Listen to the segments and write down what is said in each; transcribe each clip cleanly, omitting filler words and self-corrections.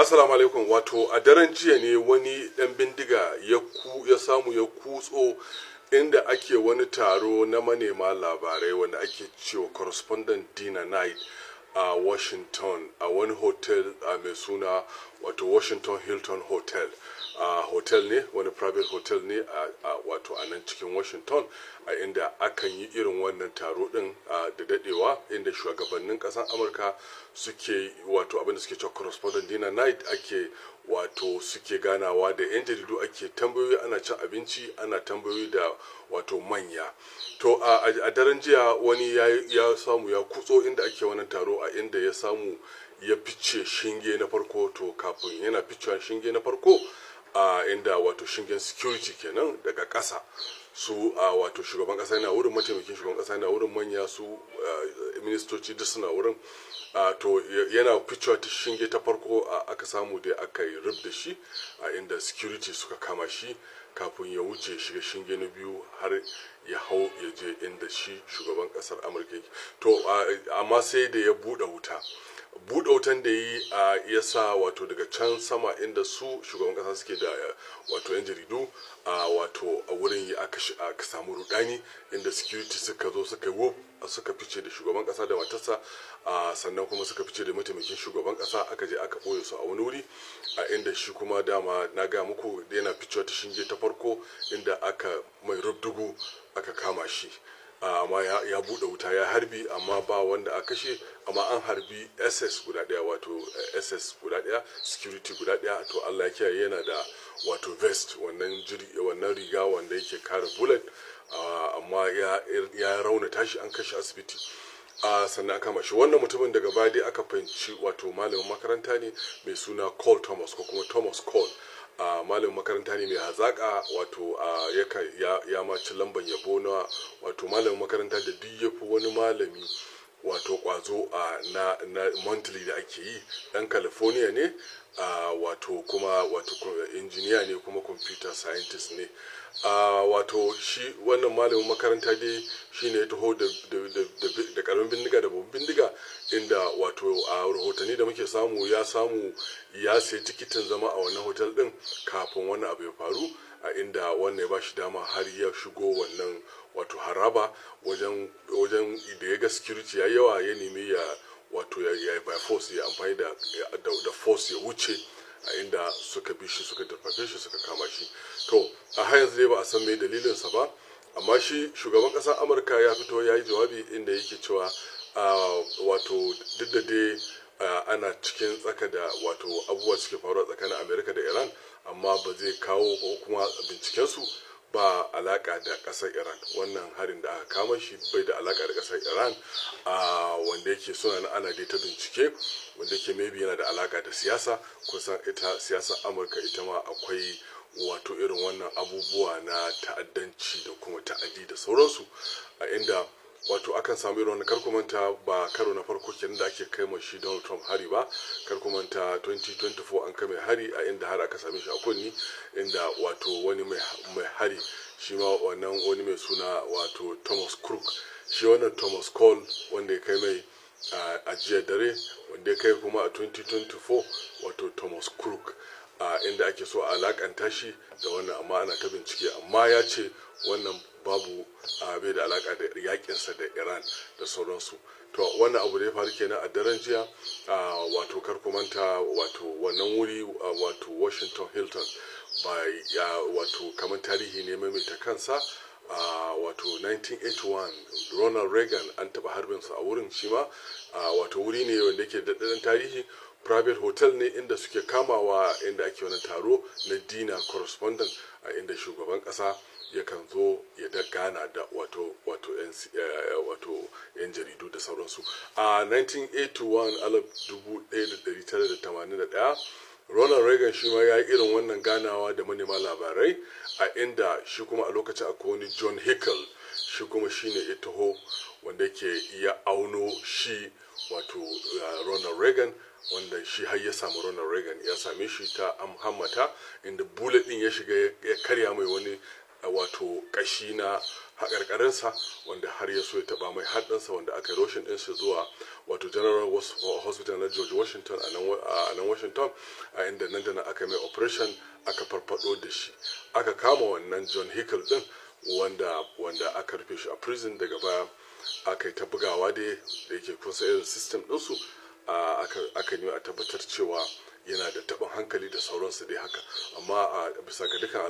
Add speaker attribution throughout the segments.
Speaker 1: Assalamu alaikum. Wato a daren jiya ne wani dan bindiga ya samu ya kutso inda ake wani taro na manema labarai wanda ake cewa Correspondent Dinner Night a Washington, a wani hotel a mai suna wato Washington Hilton Hotel. A hotel ne, wani private hotel ne a wato a nan cikin Washington, a inda akan yi irin wannan taro din da dadewa, inda shugabannin ƙasar Amurka suke wato abinda suke cewa Correspondent Dinner Night, ake wato suke ganawa da 'yan jaridu, ake tambayoyi, ana cin abinci, ana tambayoyi da wato manya. To a daren jiya wani ya samu ya kutso inda ake wannan taro, a inda ya samu ya fice shinge na farko. To kafin yana ficewa shinge na farko, a inda wato shingen security kenan daga ƙasa, su a wato shugaban ƙasa yana wurin, mataimakin shugaban ƙasa yana wurin, manya su ministoci duk suna wurin. To yana ficewa ta shinge ta farko, aka samu dai aka yi rub da shi, a inda security suka kama shi kafin ya wuce shiga shinge na biyu har ya hau ya je inda shi shugaban kasar Amurka yake. To amma sai da ya buɗe wuta. Buɗe wutan da yi ya sa wato daga can sama inda su shugaban kasa suke da wato 'yan jaridu a wato a wurin yi aka samu rudani, inda security suka zo suka yi suka fice da shugaban kasa da matarsa, sannan kuma suka fice da mataimakin shugaban kasa, aka je aka ɓoye su a wani wuri, a inda shi kuma dama na ga muku yana ficewa ta shinge ta farko inda aka mai rubdugu aka kama shi. Amma ya buɗe wuta, ya harbi, amma ba wanda a kashe, amma an harbi SS guda ɗaya, wato SS guda ɗaya, security guda ɗaya. To Allah ya kiyaye, yana da wato vest, wannan jiri, wannan riga wanda yake kare bullet, amma ya raunata shi, an kashe asibiti, a sannan aka kama shi. Wannan mutumin daga baya dai aka fahimci wato malamin makaranta ne mai suna Cole Thomas, ko kuma Thomas Cole. A malamin makaranta ne mai hazaka, wato ya ma ci lamban yabo na wato malamin makaranta da duk ya fi wani malami wato kwazo a na monthly da ake yi. Dan California ne, wato kuma wato engineer ne, kuma computer scientist ne. Wato shi wannan malamin makaranta dai shi ne ya taho da karamin bindiga da babban bindiga, inda wato a rahotanni da muke samu ya samu ya sayi tikitin zama a wannan hotel din kafin wannan abu ya faru, a inda wannan ya ba shi dama har ya shigo wannan wato haraba. Wajen da ya ga security ya yawa, ya nemi ya wato ya by force, ya amfani da force ya wuce, a inda suka bi shi, suka durfafe shi, suka kama shi. To a har yanzu dai ba a san me dalilinsa ba, amma shi shugaban ƙasar Amurka ya fito ya yi jawabi inda yake cewa wato duk da dai ana cikin tsaka da wato abubuwa suke faruwa tsakanin Amerika da Iran, amma ba zai kawo ko kuma bincikensu ba alaka da kasar Iran. Wannan harin da aka kama shi bai da alaka da kasar Iran, a wanda yake suna na ana dai ta bincike, wanda yake maybe yana da alaka da siyasa. Kusan ita siyasar Amurka ita ma akwai wato irin wannan abubuwa na ta'addanci da kuma ta'adi da sauransu, a inda wato akan samu irin wannan. Kar ku manta, ba karo na farko kenan da ake kai ma shi Donald Trump hari ba. Kar ku manta, 2024 an kai mai hari, a inda har aka same shi a kunni, inda wato wani mai hari shi ma wannan wani mai suna wato Thomas Crook. Shi wannan Thomas Cole wanda ya kai mai a jiya dare, wanda ya kai kuma a 2024 wato Thomas Crook, a inda ake so a alakanta shi da wannan, amma ana ta bincike. Amma ya ce wannan babu bai da alaka da yakinsa da Iran da sauransu. To wannan abu da ya faru kenan a daren jiya. Wato kar ku manta, wato wannan wuri, wato Washington Hilton, ba ya wato kamar tarihi ne maimaita kansa. Wato 1981 Ronald Reagan an taɓa harbinsa a wurin shi ma. Wato wuri ne wanda yake da daɗaɗɗen tarihi, private hotel ne inda suke kamawa, inda ake wani taro na dinner correspondent, a inda shugaban ƙasa yakan zo ya da gana da wato yan jaridu da sauransu. A 1981, 1981, Ronald Reagan shi ma ya yi irin wannan ganawa da manema labarai, a inda shi kuma a lokacin akwai wani John Hickel, shi kuma shine ya taho wanda yake ya auno shi wato Ronald Reagan, wanda shi har ya samu Ronald Reagan, ya same shi ta hammata, inda bullet din ya shiga ya karya mai wani wato kashi na haƙarƙarinsa, wanda har ya so ya taɓa mai haɗinsa, wanda aka yi rushing ɗinsa zuwa wato General Hospital na George Washington a nan Washington, a inda nan da nan aka mai operation, aka farfado da shi. Aka kama wannan John Hickel ɗin, wanda aka rufe shi a prison. Daga baya aka yi ta bugawa dai, da yake kusa irin system ɗinsu, aka nemi a tabbatar cewa yana da taɓin hankali da sauransu dai haka. Amma a bisa ga dukkan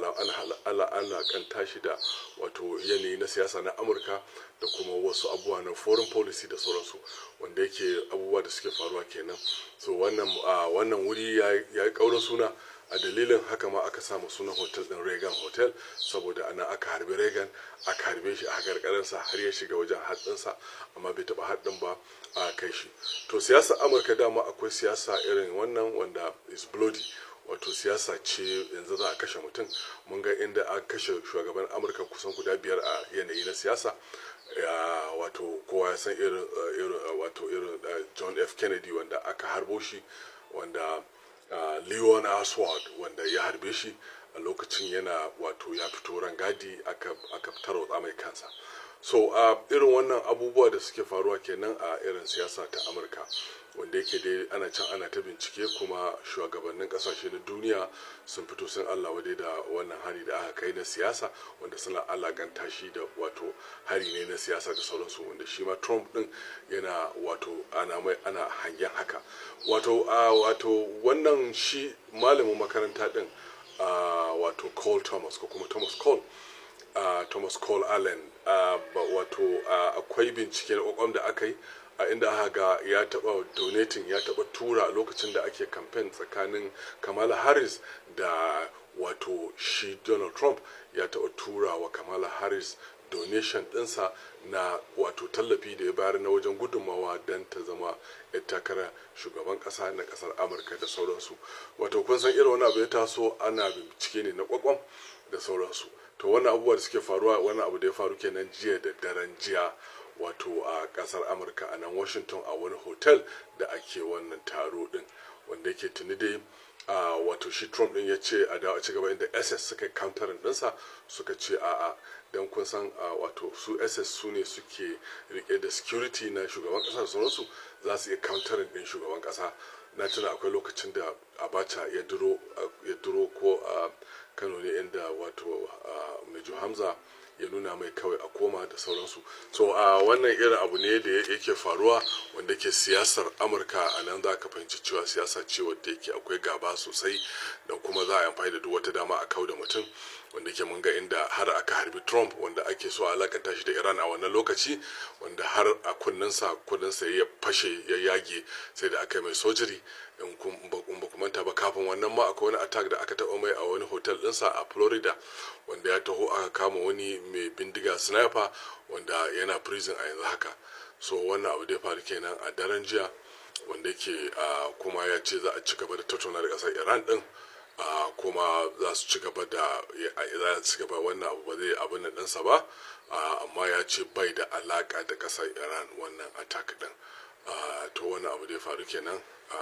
Speaker 1: ala kan tashi da wato yanayi na siyasa na Amurka da kuma wasu abubuwa na foreign policy da sauransu, wanda yake abubuwa da suke faruwa kenan. So wannan wuri ya yi ƙaurin suna. A dalilin haka ma aka samu sunan hotel din Reagan Hotel, saboda ana aka harbi Reagan, aka harbe shi a hakarkarinsa har ya shiga wajen haɗinsa, amma bai taɓa haɗin ba a kai shi. To, siyasa Amurka dama akwai siyasa irin wannan wanda is bloody, wato siyasa ce yanzu za a kashe mutum. Mun ga inda an kashe shugaban Amurka kusan guda biyar a yanayi na siyasa. Wato kowa ya san irin wato irin John F Kennedy wanda aka harbo shi, wanda Leon Oswald wanda ya harbe shi a lokacin yana wato ya fito rangadi, aka tarwatsa mai kansa. So irin wannan abubuwa da suke faruwa kenan a irin siyasa ta Amurka, wanda yake dai ana can ana ta bincike. Kuma shugabannin kasashe na duniya sun fito sun Allah wadai da wannan hari da aka kai na siyasa, wanda suna alakanta shi da wato hari ne na siyasa da sauransu, wanda shi ma Trump din yana wato ana mai ana hangen haka. Wato wannan shi malamin makaranta din, wato Cole Thomas ko kuma Thomas Cole, Thomas Cole Allen, wato akwai bincike na kwakwam da aka yi a inda aka ga ya taba donating, ya taba tura lokacin da ake campaign tsakanin Kamala Harris da wato shi Donald Trump, ya taba tura wa Kamala Harris donation dinsa na wato tallafi da ya bayar na wajen gudunmawa don ta zama 'yar takarar shugaban kasa na kasar Amurka da sauransu. Wato kun san irin wani abu ya taso, ana bincike ne na kwakwam da sauransu. To, wannan abubuwa da suke faruwa, wannan abu da ya faru kenan jiya da daren jiya, wato a kasar Amurka a nan Washington, a wani hotel da ake wannan taro din, wanda yake tuni dai wato shi Trump din ya ce a dawo a ci gaba, inda SS suka countering dinsa, suka ce a'a, don kun san wato su SS su ne suke rike da security na shugaban kasa da sauransu, za su iya countering din shugaban kasa. Na tuna akwai lokacin da Abacha ya duro ko a Kano ne, inda wato Major Hamza ya nuna mai kawai a koma da sauransu. So a wannan irin abu ne da yake faruwa, wanda ke siyasar Amurka a nan za ka fahimci cewa siyasa ce wadda yake akwai gaba sosai, da kuma za a yi amfani da duk wata dama a kau da mutum, wanda ke mun ga inda har aka harbi Trump, wanda ake so a alakanta shi da Iran a wannan lokaci, wanda har a kunnensa ya fashe, ya yage, sai da aka yi mai surgery. In ba ku manta ba, kafin wannan ma akwai wani attack da aka taɓa mai a wani hotel ɗinsa a Florida, wanda ya taho aka kama wani mai bindiga sniper, wanda yana prison a yanzu haka. So wannan abu da ya faru kenan a daren jiya, wanda yake kuma ya ce za a ci gaba da tattauna da ƙasar Iran ɗin, kuma za su ci gaba da za su gaba, wannan abu ba zai abin nan ɗinsa ba. Amma ya ce bai da alaƙa da ƙasar Iran wannan attack ɗin. To, wannan abu da ya faru kenan.